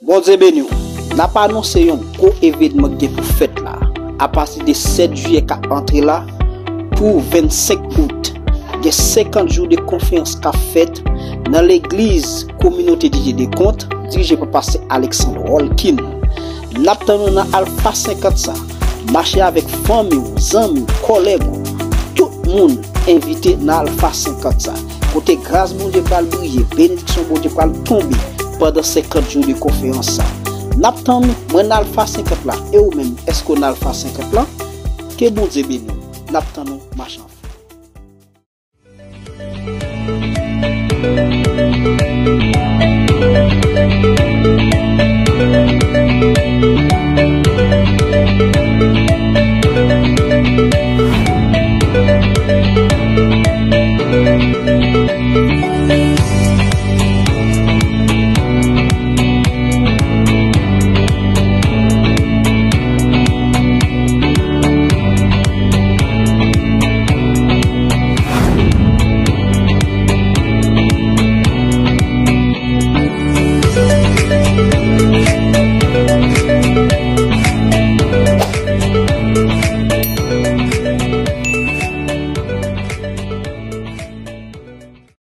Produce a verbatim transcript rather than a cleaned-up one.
Bondye beni w. N ap anonse yon gwo evenman k gen pou fèt la. Apati de sèt jiyè k ap antre la pou vennsenk out, gen senkant jou de konferans k ap fèt nan legliz Kominote de Dye de Kont, dirije pa pastè Alexandre Rolkin. N ap tann ou nan Alpha senkant sa. Mache avèk fanmi w, zanmi w, kòlèg ou. Tout moun envite nan Alpha senkant sa, kote gras Bondye pral briye, benediksyon Bondye pral tonbe pandan senkant jou de konferans sa. N ap tann ou, mwen nan Alpha senkant la, e ou menm, èske w nan Alpha senkant la? Ke Bondye beni w. N ap tann ou, mache anfòm.